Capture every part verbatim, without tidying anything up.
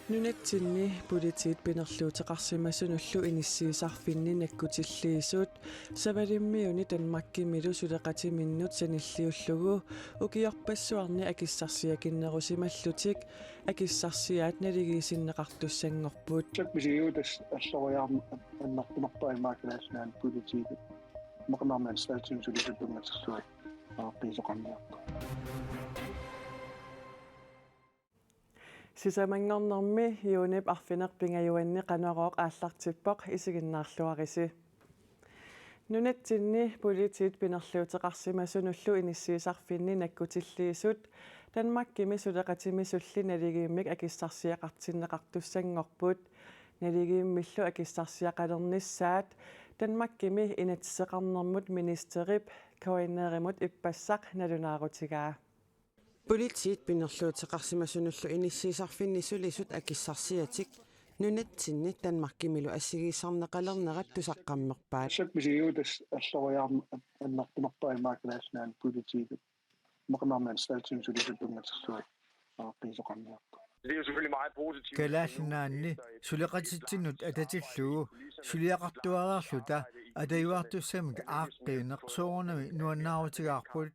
Nunatsinni politiit pinerluuteqarsimasunullu inissiisarfinni nakkutilliisut Savalimmiuni Danmarkimilu suleqatiminnut sanilliullugu ukiorpassuarni akissarsiakinnerusimallutik akissarsiaat naligiissinneqartussanngorput. Tassa pisiutas alloriarm annertunerpaa imaakalaassinaan politiit meqanarmi anstaltimi sulisut tunngatillugu aaqqiisoqarniarput. Sisamanngornermi juunip arfineq-pingajuanni Qanorooq aallartippoq, isiginnaarluarisi. Nunatsinni politiit pinerluuteqarsimasunullu inissiisarfinni nakkutilliisut Danmarkimi suleqatimisulli naligiimmik akissarsiaqartinneqartussanngorput. Naligiimmillu akissarsiaqalernissaat Danmarkimi inatsiseqarnermut ministerip K N R-imut ippassaq nalunaarutigaa. Politiit pinerluuteqarsimasunullu inissiisarfinni sulisut akissarsiatik nunatsinni Danmarkimilu assigiissaarneqalernerat tusaqqammerpaat. Tassa pisiutas alloriarm annertunerpaa imaakalaassinaan politiit meqanarmi anstaltimi sulisut tunngatillugu aaqqiisoqarniarput. Det er jo selvfølgelig meget positivt. Kalaallit Nunaanni suleqatitsinnut atatillugu suliaqartuareerluta atajuartussamik aaqqiineq soorunami nuannaarutigaarput.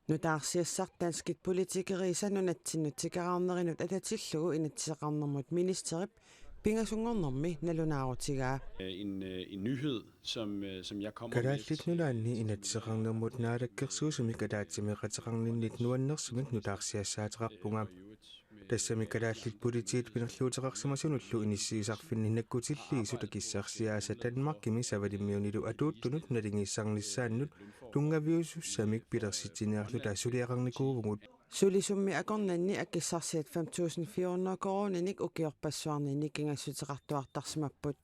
Nutaarsiassaq danskit politikeriisa nunatsinnut tikeraarnerinut atatillugu inatsiseqarnermut ministerip pingasunngornermi nalunaarutigaa. En, øh, en nyhed, som, øh, som jeg kommer med. Kalaallit Nunaanni inatsiseqarnermut naalakkersuisumik ataatsimeeqateqarninnit nuannersumik nutaarsiassaateqarpunga. Tassami kalaallit politiit pinerluuteqarsimasunullu inissiisarfinni nakkutilliisut akissarsiaasa Danmarkimi Savalimmiunilu atuuttunut naligiissarnissaannut tunngaviusussamik pilersitsiniarluta suliaqarnikuuvugut. Sulisummi akornanni akissarsiat fem tusind fire hundrede koruuninik ukiorpassuarni nikingassuteqartuartarsimapput.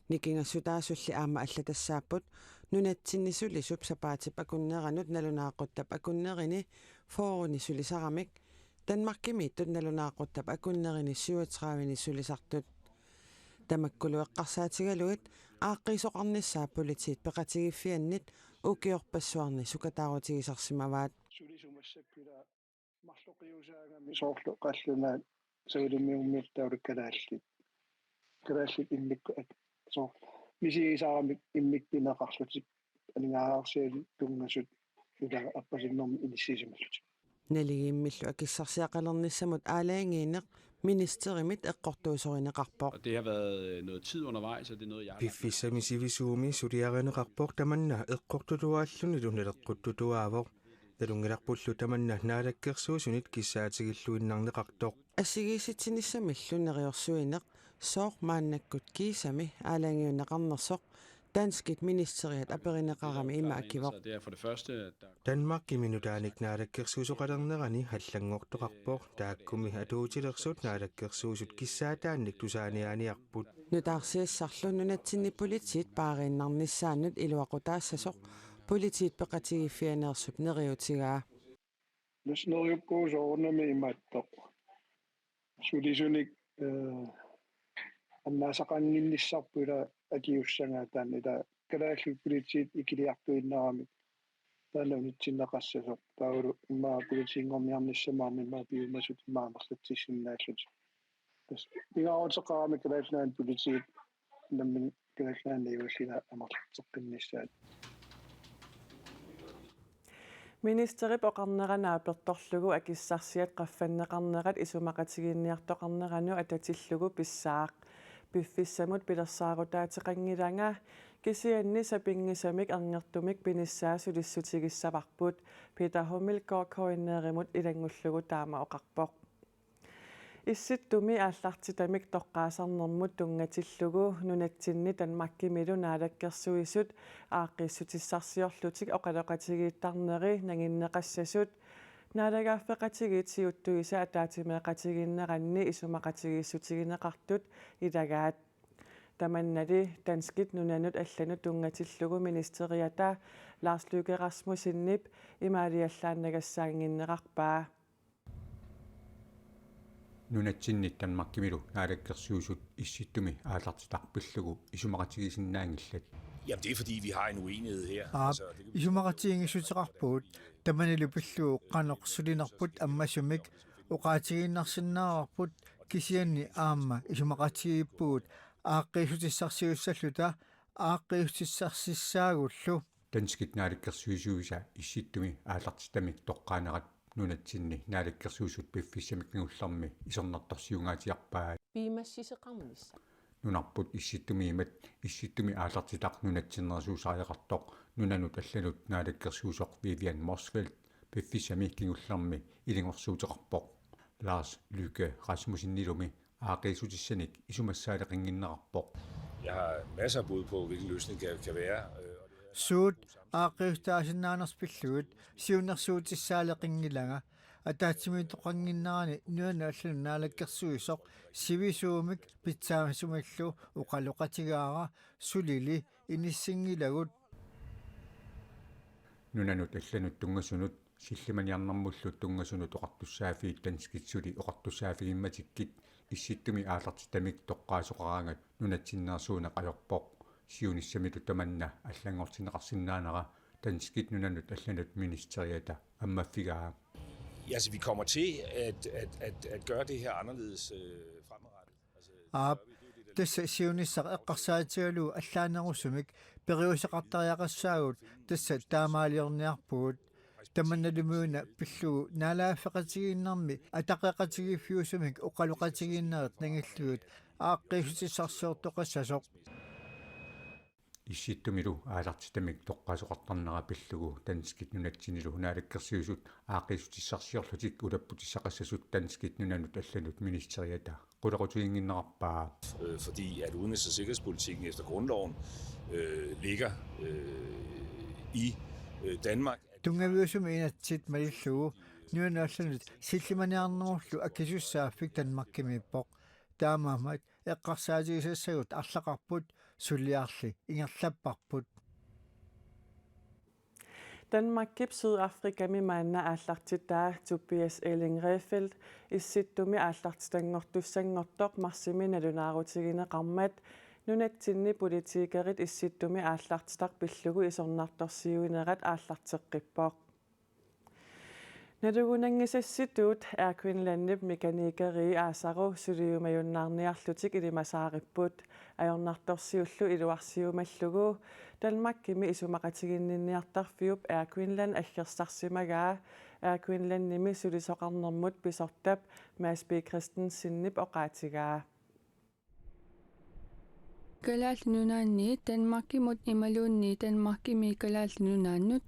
Nikingassutaasulli aamma allatassaapput nunatsinni sulisup sapaatip akunneranut nalunaaquttap akunnerini fyrrenik sulisaramik, Danmarkimiittut nalunaaquttap akunnerini syvogtredivenik sulisartut. Tamakkulu eqqarsaatigalugit aaqqiisoqarnissaa politiit peqatigiiffiannit ukiorpassuarni sukataarutigisarsimavaat. Sulisumassapput marloqiusaagami soorlu qallunaat Savalimmiummiut taavalu kalaallit. Kalaallit immikkut ak-, soorlu misigisaaramik immikkuunneqarlutik aningaasarsiatit tunngasut ila appasinnermi inissiisimallutik. Naligiimmillu akissarsiaqalernissamut aalajangiineq ministerimit eqqortuusorineqarpoq. Og det har været, øh, noget tid undervejs, og det er noget, jeg har lagt mærke til. Piffissami sivisuumi suliarineqarpoq, tamanna eqqortutuaallunilu naleqquttutuaavoq. Nalunngilarpullu tamanna naalakkersuisunit kissaatigilluinnarneqartoq. Assigiissitsinissamillu neriorsuineq sooq maannakkut kiisami aalajangiunneqarnersoq danskit ministeriat aperineqarami ima akivoq. Så det er for det første, at der Danmarkimi nutaanik naalakkersuisoqalernerani allanngortoqarpoq, taakkumi atuutilersut naalakkersuisut kissaataannik tusaaniaaniarput. Nutaarsiassarlu nunatsinni politiit paariinnarnissaannut iluaqutaassasoq politiit peqatigiiffianeersup neriuutigaa. Tassa neriuppugut soorunami imaattoq. Sulisunik, øh, annaasaqannginnissarput ila akiussagaat taanna ila kalaallit politiit ikiliartuinnaramik. Taanna unitsinneqassasoq. Taavalu immaqa politiinngorniarnissamut aamma immaqa piumasut immaqa amerlatsissinnaallutik. Tassa pingaaruteqarami Kalaallit Nunaanni politiit nammineq Kalaallit Nunaanni iullina amerlatseqqinnissaat. Ministerip oqarnera naapertorlugu akissarsiat qaffanneqarnerat isumaqatigiinniartoqarneranut atatillugu pissaaq. Piffissamut pilersaarutaateqanngilanga, kisianni sapinngisamik erngertumik pinissaa sulissutigissavarput, Peter Hummelgaard K N R-imut ilanngullugu taama oqarpoq. Issittumi aallartitamik toqqaasarnermut tunngatillugu nunatsinni Danmarkimilu naalakkersuisut aaqqiissutissarsiorlutik oqaloqatigiittarneri nanginneqassasut naalagaaffeqatigiit siuttuisa ataatsimeeqatigiinneranni isumaqatigiissutigineqartut ilagaat. Tamannali danskit nunanut allanut tunngatillugu ministeriata Lars Løkke Rasmussenip imaaliallaannagassaannginnerarpaa. Nunatsinni Danmarkimilu naalakkersuisut Issittumi aallartitaq pillugu isumaqatigisinnaanngillat. Jamen, det er fordi, vi har en uenighed her. Aap, isumaqatiginngissuteqarpugut, tamanilu pillugu qanoq sulinerput ammasumik oqaatigiinnarsinnaavarput, kisianni aamma isumaqatigiippugut aaqqiissutissarsiussalluta aaqqiissutissarsissaagullu. Danskit naalakkersuisuisa Issittumi aallartitamik toqqaanerat nunatsinni naalakkersuisut piffissami kingullermi isornartorsiungaatsiarpaat. Piumassisoqarnissaq. Nunarput Issittumiimmat Issittumi aallartitaq nunatsinneersuusariaqartoq nunanut allanut naalakkersuisoq Vivian Motzfeldt piffissami kingullermi ilungersuuteqarpoq. Lars Løkke Rasmussenilumi aaqqiissutissanik isumassaaleqinnginnerarpoq. Jeg har masser af bud på, hvilken løsning kan, kan være. Øh, og det er Suut aaqqiissutaasinnaanersut pillugit siunnersuutissaaleqinngilanga. Ataatsimiittoqannginnerani nunanut allanut naalakkersuisoq sivisuumik pitsaasumillu oqaloqatigaara, sulili inissinngilagut. Nunanut allanut tunngasunut sillimaniarnermullu tunngasunut oqartussaaffiit danskit suli oqartussaaffigimatikkit Issittumi aallartitamik toqqaasoqaraangat nunatsinneersuuneq ajorpoq. Siunissamilu tamanna allanngortinneqarsinnaanera danskit nunanut allanut ministeriata ammaffigaa. Ja, altså, vi kommer til at, at, at, at gøre det her anderledes øh, fremadrettet. Altså, Aap, tassa siunissaq eqqarsaatigalugu allaanerusumik periuseqartariaqassaagut, tassa taamaaliorniarpugut. Tamannalumiuna pillugu naalagaaffeqatigiinnermi ataqeqatigiiffiusumik oqaloqatigiinnerit nangillugit aaqqiissutissarsiortoqassasoq. Issittumilu aallartitamik toqqaasoqartarnera pillugu danskit nunatsinnilu naalakkersuisut aaqqiissutissarsiorlutik ulapputissaqassasut danskit nunanut allanut ministeriata qulequtiginnginnerarpaa. Øh, fordi at udenrigs- og sikkerhedspolitikken efter grundloven øh, ligger øh, i øh, Danmark. Tunngaviusumik inatsit malillugu nunanut allanut sillimaniarnermullu akisussaaffik Danmarkimiippoq. Taamaammat eqqarsaatigisassagut arlaqarput, suliarli ingerlapparput. Danmarkip Sydafrikami maanna aallartitaa Tobias Elling Reffeld Issittumi aallartitanngortussanngortoq marsimi nalunaarutigineqarmat nunatsinni politikerit Issittumi aallartitaq pillugu isornartorsiuinerat aallarteqqippoq. Nalugunanngisassitut Air Greenlandip mekanikeri aasaru suliumajunnaarniarlutik ilimasaaripput. Ajornartorsiullu iluarsiumallugu Danmarkimi isumaqatiginninniartarfiup Air Greenland aggersarsimagaa Air Greenlandimi sulisoqarnermut pisortap Mads B. Christensenip oqaatigaa. Kalaallit Nunaanniit Danmarkimut imaluunniit Danmarkimiit Kalaallit Nunaannut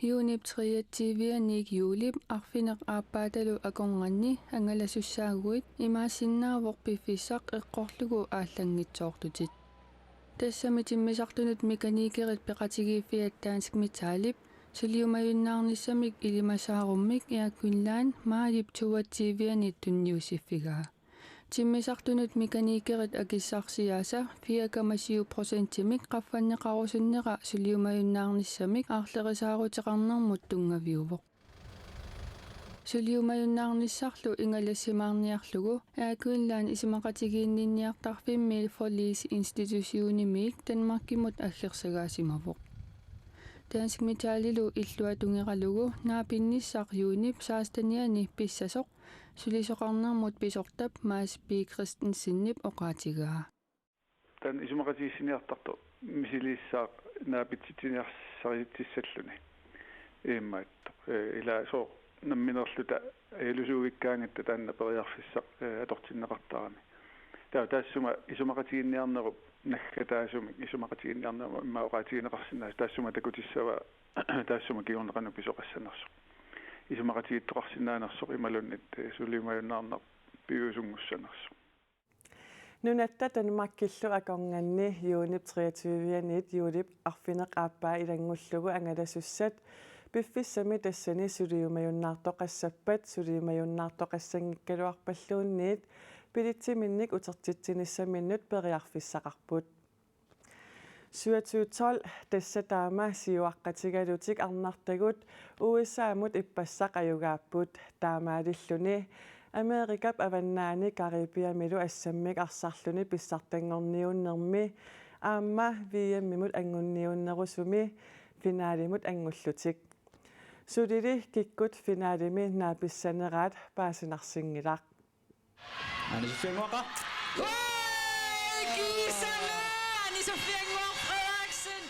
juunip treogtyve-anit juulip arfineq-aappaatalu akornanni angalasussaaguit imaassinnaavoq piffissaq eqqorlugu aallanngitsoorlutit. Tassami timmisartunut mekanikerit peqatigiiffiat Dansk Metalip suliumajunnaarnissamik ilimasaarummik Air Greenland maajip toogtyve-anit tunniussiffigaa. Timmisartunut mekanikerit akissarsiaasa fire komma syv procentimik qaffanneqarusunnera suliumajunnaarnissamik aarlerisaaruteqarnermut tunngaviuvoq. Suliumajunnaarnissarlu ingalassimaarniarlugu Air Greenland isumaqatigiinninniartarfimmiit Forlisinstitutionimiit Danmarkimut aggersagaasimavoq. Dansk Metalilu illuatungeralugu naapinnissaq juunip sekstenianni pissasoq sulisoqarnermut pisortap Mads B. Christensenip oqaatigaa. Taanna isumaqatigiissiniartartoq misiliissaaq naapitsitsiniarsaritsissalluni. Imaattoq, eh, ilaa sooq nammineerluta ajalusuuvikkaangatta taanna periarfissaq, eh, atortinneqartarami. Taava taassuma isumaqatiginninniarnerup naggataasumik isumaqatiginninniarnerup immaqa oqaatigineqarsinnaasoq taassuma takutissavaa taassuma kingorna qanoq pisoqassanersoq. Isumaqatigiittoqarsinnaanersoq imaluunniit, eh, suliumajunnaarneq piviusunngussanersoq. Nunatta Danmarkillu akornanni juunip treogtyve-anit juulip arfineq-aappaa ilanngullugu angalasussat piffissami tassani suliumajunnaartoqassappat suliumajunnaartoqassanngikkaluarpalluunniit billetsiminnik utertitsinissaminnut periarfissaqarput. Syvogtyve tolv, tassa taama siuaqqatigalutik arnartagut U S A-mut ippassaq ajugaapput, taamaalilluni Amerikap avannaani Caribiamilu assammik arsarluni pissartanngorniunnermi aamma V M-imut angunniunnerusumi finalimut angullutik. Sulili kikkut finalimi naapissaneraat paasinarsinngilaq. Anne Sofie Ngoaqa. Ui, kiisami Anne Sofie Ngoaq Frederiksen.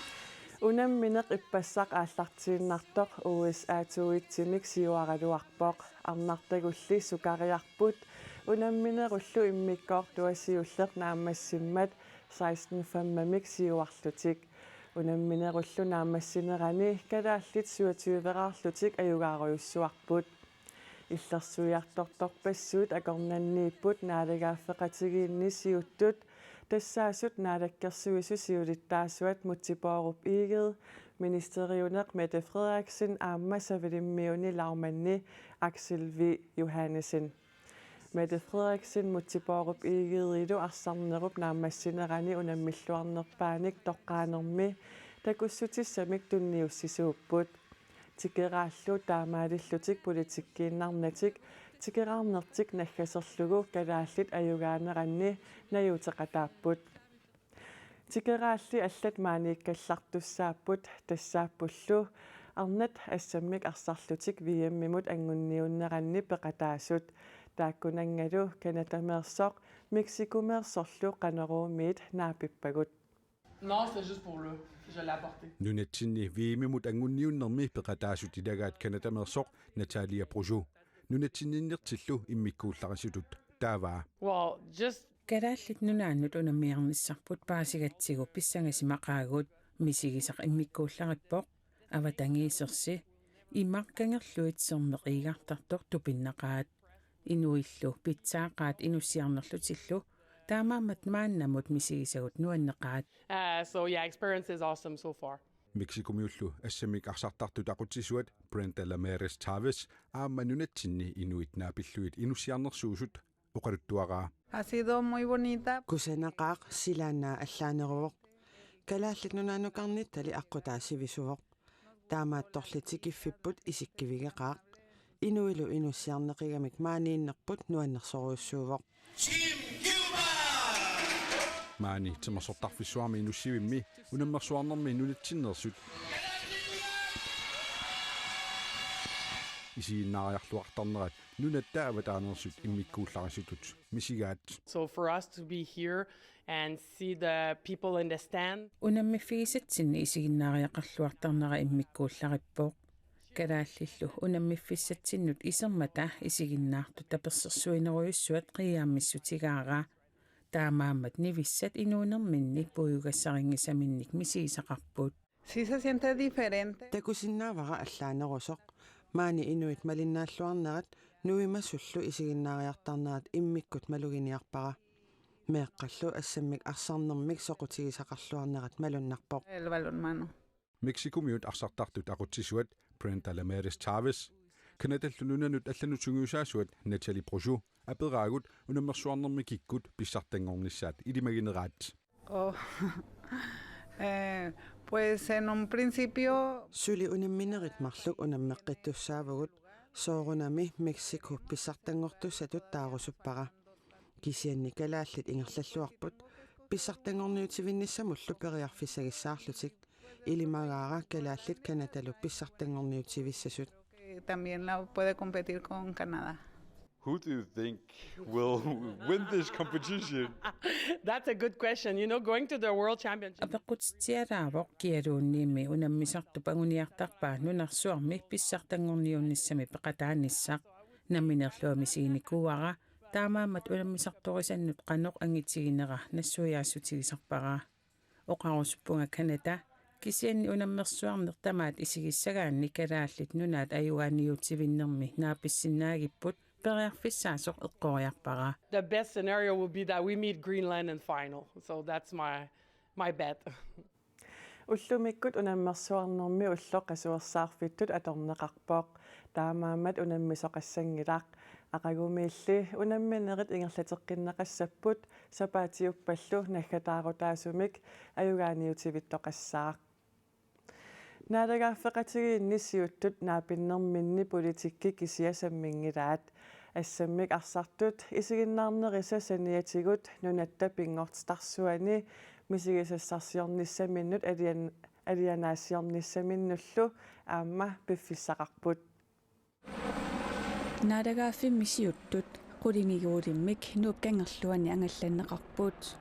Unammineq ippassaq aallartiinnartoq U S A-to-etsimik siuaraluarpoq. Arnartagulli sukariarput unamminerullu immikkoortua siulleq naammassimmat seksten fem-imik siuarlutik. Unamminerullu naammassinerani kalaallit syvogtyve-raarlutik ajugaarujussuarput. Illersuiartortorpassuit akornanniipput naalagaaffeqatigiinni siuttut, tassaasut Naalakkersuisut siulittaasuat Múte Bourup Egede, ministeriuneq Mette Frederiksen aamma Savalimmiuni lagmandi Aksel V. Johannesen. Mette Frederiksen Múte Bourup Egedelu arsarnerup naammassinerani unammilluarnerpaanik toqqaanermi takussutissamik tunniussisuupput. Tikeraallu taamaalillutik politikkiinnarnatik tikeraarnertik naggaserlugu kalaallit ajugaaneranni najuuteqataapput. Tikeraalli allat maaniikkallartussaapput, tassaappullu arnat assammik arsarlutik V M-imut angunniunneranni peqataasut. Taakkunanngalu Canadameersoq Mexicomeersorlu Qanoruumiit naapippagut. Non, c'était juste pour le. Je l'ai apporté. Nunatsinni V M-imut angunniunnermi peqataasut ilagaat Canadameersoq Natalia Projo. Nunatsinninnertillu immikkuullarisutut taavaa. Well, just Kalaallit Nunaannut unammiarnissarput paasigatsigu pissangasimaqaagut. Misigisaq immikkuullarippoq. Avatangiisersi. Imaq kangerluit sermeq iigartartoq tupinnaqaat. Inuillu pitsaaqaat inussiarnerlutillu, taamaammat maannamut misigisagut nuanneqaat. Uh, so yeah, experience is awesome so far. Mexicomiullu assammik arsartartut aqutsisuat Brenda Lamares Chávez aamma nunatsinni inuit naapillugit inussiarnersuusut oqaluttuaraa. Ha sido muy bonita. Kusanaqaaq, silaannaa allaaneruvoq. Kalaallit Nunaannukarnittali aqqutaa sivisuvoq. Taamaattorli tikiffipput isikkivigeqaaq. Inuilu inussiarneqigamik maaniinnerput nuannersorujussuuvoq. Maani timersortarfissuarmi Inussivimmi unammersuarnermi nunatsinneersut isiginnaariarluartarnerat nunatta avataaneersut immikkuullarisutut misigaat. So for us to be here and see the people in the stand. Unammiffigisatsinni isiginnaariaqarluartarnera immikkuullarippoq. Kalaallillu unammiffigisatsinnut isermata isiginnaartut tapersersuinerujussuat qiimmissutigaara. Taamaammat nivissat inuunerminni puiugassarinngisaminnik misigisaqarput. Sí se siente diferente. Takusinnaavara allaanerusoq. Maani inuit malinnaalluarnerat nuimasullu isiginnaariartarnerat immikkut maluginiarpara. Meeqqallu assammik arsarnermik soqutigisaqarluarnerat malunnarpoq. El balonmano. Mexicomiut arsartartut aqutsisuat Brenda Lamares Chávez, Canadallu nunanut allanut sungiusaasuat Natalie Projo aperaagut unammersuarnermi kikkut pissartanngornissaat ilimagineraat. Oh. Eh, pues en un principio. Suli unamminerit marluk unammeqqittussaavugut, soorunami Mexico pissartanngortussatut taarusuppara. Kisianni kalaallit ingerlalluarput pissartanngorniutivinnissamullu periarfissagissaarlutik. Ilimagaara kalaallit Canadalu pissartanngorniutivissasut. También la puede competir con Canadá. Who do you think will win this competition? That's a good question. You know, going to the World Championship. Apeqqutitsialaavoq kialuunniimmi unammisartup anguniartarpaa nunarsuarmi pissartanngorniunnissamik peqataanissaq. Nammineerlunga misiginikuuara, taamaammat unammisartorisannut qanoq angitiginera nassuiaassutigisarpara. Oqarusuppunga Canada, kisianni unammersuarneq tamaat isigissagaanni Kalaallit Nunaat ajugaaniutivinnermi naapissinnaagipput periarfissaasoq eqqoriarpara. The best scenario would be that we meet Greenland in final. So that's my, my bet. Ullumikkut unammersuarnermi ulloq qasuersaarfittut atorneqarpoq. Taamaammat unammisoqassanngilaq. Aqagumiilli unamminerit ingerlateqqinneqassapput, sapaatiuppallu naggataarutaasumik ajugaaniutivittoqassaaq. Naalagaaffeqatigiinni siuttut naapinnerminni politikki kisiat samminngilaat. Assammik arsartut isiginnaarnerisa saniatigut nunatta pinngortitarsuani misigisassarsiornissaminnut alian-, alianaassiornissaminnullu aamma piffissaqarput. Naalagaaffimmi siuttut qulingiluulimmik Nuup Kangerluani angallanneqarput.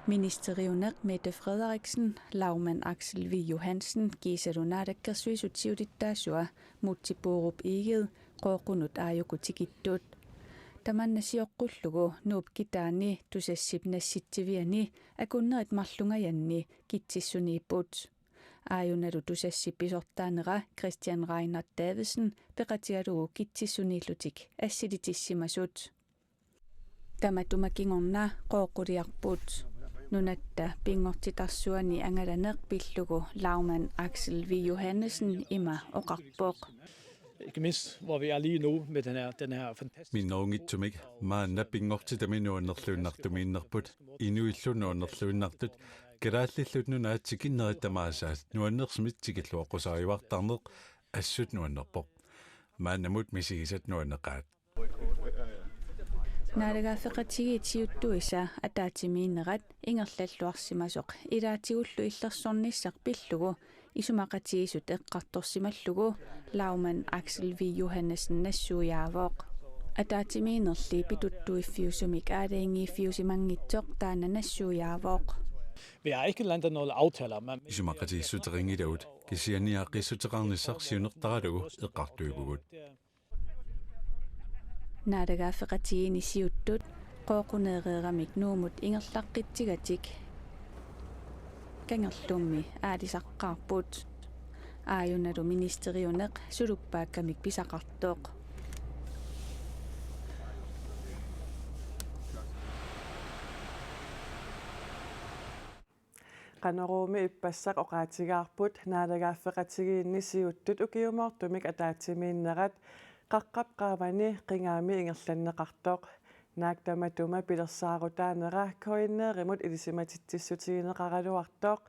Ministeriuneq Mette Frederiksen, lagmand Aksel V. Johansen kiisalu Naalakkersuisut siulittaasua Múte Bourup Egede Qooqunut aajuku tikittut. Tamanna sioqqullugu Nuup kitaani Tusassip nassitsiviani akunnerit marlungajanni kitsissuniipput. Aajunalu Tusassip pisortaanera Christian Reinert Davidsen peqatigalugu kitsissuniillutik assilitissimasut. Tamatuma kingorna Qooquliarput. Nunatta pinngortitarsuani angalaneq pillugu lagmand Aksel V. Johansen ima oqarpoq. Ikke mindst, hvor vi er lige nu med den her, den her fantastiske Minnerunngitsumik maanna pinngortitami nuannerluinnartumiinnerput, inuillu nuannerluinnartut, Kalaallit Nunaat tikinnerit tamaasa nuannersumik tikilluaqqusaajuartarneq assut nuannerpoq. Maannamut misigisat nuanneqaat. Naalagaaffeqatigiit siuttuisa ataatsimiinnerat ingerlalluarsimasoq ilaatigullu illersornissaq pillugu isumaqatigiissut eqqartorsimallugu lagmand Aksel V. Johansen nassuiaavoq. Ataatsimiinnerli pituttuiffiusumik aalajangiiffiusimanngitsoq taanna nassuiaavoq. Vi har ikke landet noget aftale om, men Isumaqatigiissuteqanngilagut, kisianni aaqqissuteqarnissaq siunertaralugu eqqartuivugut. Naalagaaffeqatigiinni siuttut Qooquneereeramik Nuummut ingerlaqqitsigatik Kangerlummi aalisaqqaarput. Aajunalu ministeriuneq suluppaakkamik pisaqartoq. Qanoruumi ippassaq oqaatigaarput naalagaaffeqatigiinni siuttut ukiumoortumik ataatsimiinnerat qaqqap qaavani qingaami ingerlanneqartoq. Naak tamatuma pilersaarutaanera K N R-imut ilisimatitsissutigineqaraluartoq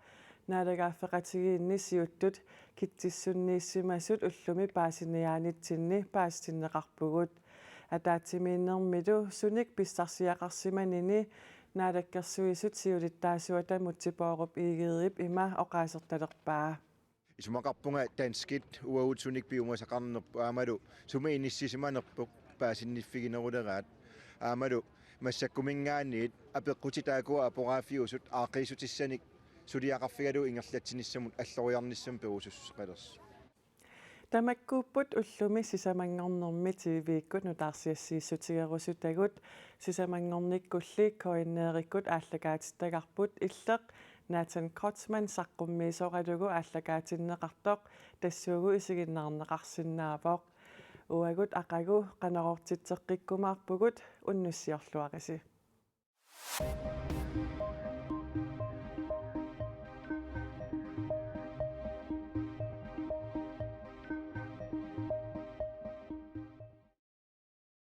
naalagaaffeqatigiinni siuttut kitsissunniissimasut ullumi paasiniaanitsinni paasitinneqarpugut. Ataatsimiinnermilu sunik pissarsiaqarsimanini Naalakkersuisut siulittaasuata Múte Bourup Egedep ima oqaasertalerpaa. Isumaqarpunga danskit uagut sunik piumasaqarnerput aammalu sumi inissisimanerput paasinniiffigineruleraat. Aammalu massakkuminngaanniit apeqqutit taakkua aporaaffiusut aaqqiissutissanik suliaqarfigalugu ingerlatsinissamut alloriarnissamut perusussuseqalersoq. Tamakkuupput ullumi sisamanngornermi T V-kkut nutaarsiassiissutigerusutagut. Sisamanngornikkulli K N R-ikkut aallakaatittagarput illeq Nathan Kreutzmann saqqummiisoralugu aallakaatinneqartoq tassuugu isiginnaarneqarsinnaavoq. Uagut aqagu Qanorooqtitseqqikkumaarpugut, unnussiorluarisi.